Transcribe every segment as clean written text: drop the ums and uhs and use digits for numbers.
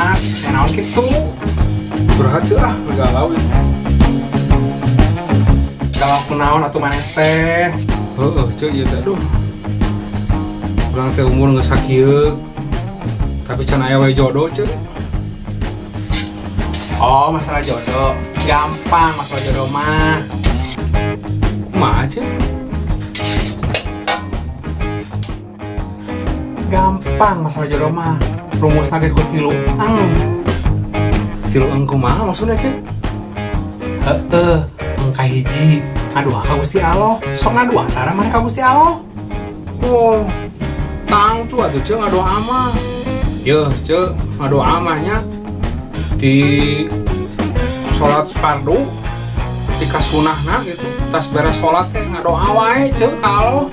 Curhat, ya naon kitu? Curhat ceu ah, galau ieu. Galau kunaon atuh maneh teh? Heeh, ceu ieu teh aduh. Urang teh umur geus sakieu. Tapi can aya we jodoh ceu. Oh, masalah jodoh. Gampang masalah jodoh mah. Kumaha ceu? Gampang masalah jodoh mah. Rumusna ge ku tilu eng. Tilu eng kumaha maksudna ceu? Heeh, eng kahiji. Ngadoa ka Gusti Allah. Sok ngadoa tara maneh ka Gusti Allah. Oh, tang tuh atuh ceu ngadoa mah. Yeuh ceu, ngadoa mah nya di salat fardu di kasunahna gitu. Tas beres salat teh ngadoa wae ceu ka Allah.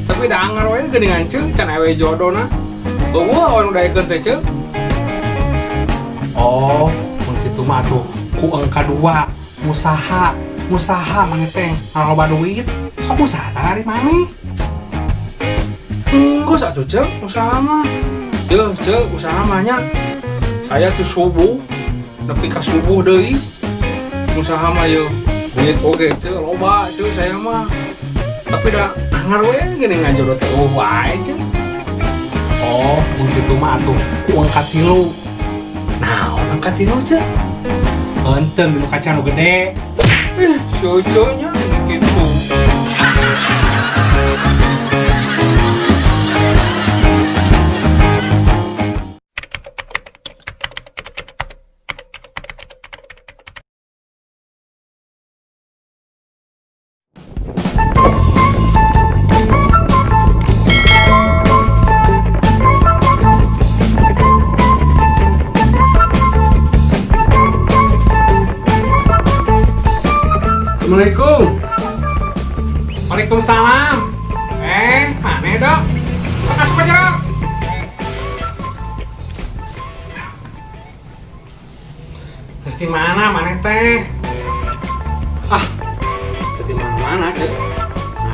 Tapi da anger wae geuningan ceu can aya we jodona. Eueuh awewe nu daekeun teh ceu. Oh, mun kitu mah atuh ku eng kadua usaha, usaha maneh teh ngaloba duit. Sok usaha tara ari maneh. Enggeus atuh ceu usaha mah. Yeuh ceu usaha mah nya. Saya tuh subuh nepi ka subuh deui. Usaha mah yeuh duit oge ceu loba ceu saya mah. Tapi da anger we geuning ngajodoh teh eueuh wae ceu. Oh, mun kitu mah atuh ku eng katilu. Naon eng katilu ceu? Henteu nu kaca nu gede. Si Ojo nya gitu. Assalamualaikum. Waalaikumsalam. Maneh dok? Asup aja dok. Terus di mana maneh teh? Ah, teu di mana-mana ceu.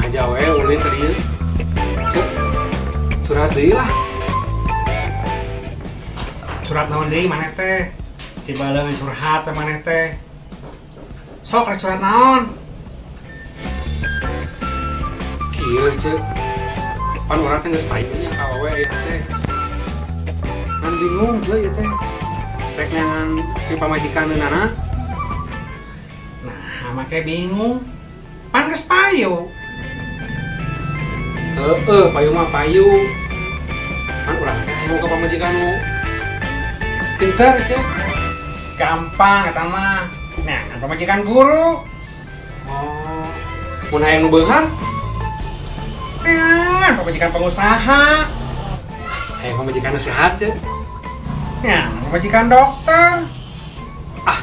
Ngaja we ulin ka dieu. Ceu, curhat deui lah. Curhat naon deui maneh teh? Tiba leungeun curhat teh maneh teh. Sok rek curhat naon? Kieu ceu. Pan urang teh geus payu nya ka awewe ieu teh. Ngan bingung ceu ieu teh. Rek neangan ti pamajikaneunana. Nah, make bingung. Pan geus payu. Heeh, payu mah payu. Pan urang teh hayang boga pamajikan nu pinter ceu. Gampang eta mah. Nah, pamajikan guru. Oh, mun hayang nu beunghar? Neangan pamajikan pengusaha. Hayang pamajikan nu sehat ceu. Neangan pamajikan dokter. Ah,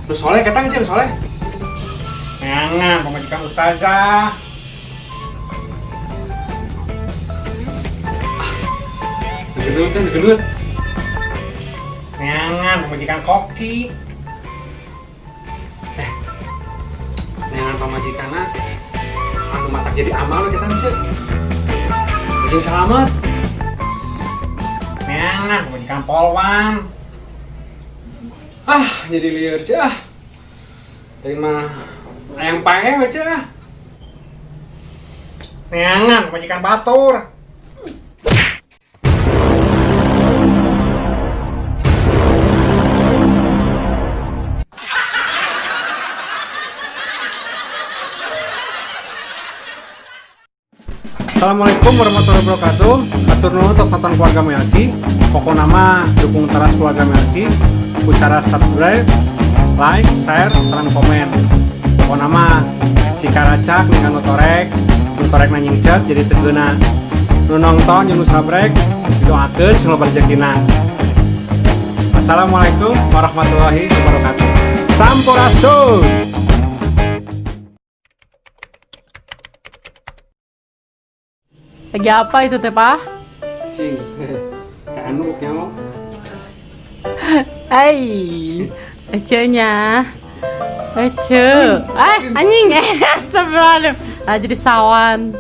nu soleh ketang ceu, nu soleh. Neangan pamajikan ustazah. Ah, nu gendut ceu, nu gendut. Neangan pamajikan koki. Neangan pamajikanna anu matak jadi amal ketang ceu. Ujung selamat. Neangan pamajikan polwan. Ah, jadi lieur ceu ah. Tadi mah hayang paeh we ceu ah. Neangan pamajikan batur. Assalamualaikum warahmatullahi wabarakatuh. Atur nuhun tos nonton Keluarga Melki. Pokona mah dukung teras Keluarga Melki ku cara subscribe, like, share, sareng komen. Pokona mah cikaracak dengan nu torek, nu torek na nyingcet jadi teu geuna. Nu nonton jeung nu sabrek didoakeun sing loba rejekina. Assalamualaikum warahmatullahi wabarakatuh. Sampurasun. Lagi apa itu teh, Pak? Cing, ka anu nyaho. Hai, Ece-nya. Ece. Anjing, astagfirullahaladzim. Ah, jadi sawan.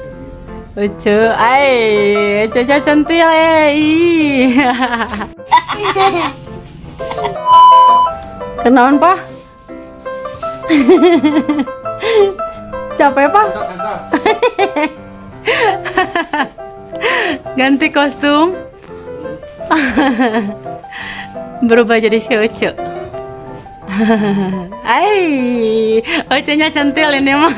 Ece, ai, Ece centil, eh. Ih. Kenaon, Pak? Capek, Pak? Sensor, sensor. Ganti kostum. Berubah jadi si Oce. Ai, Ocenya centil ini mah.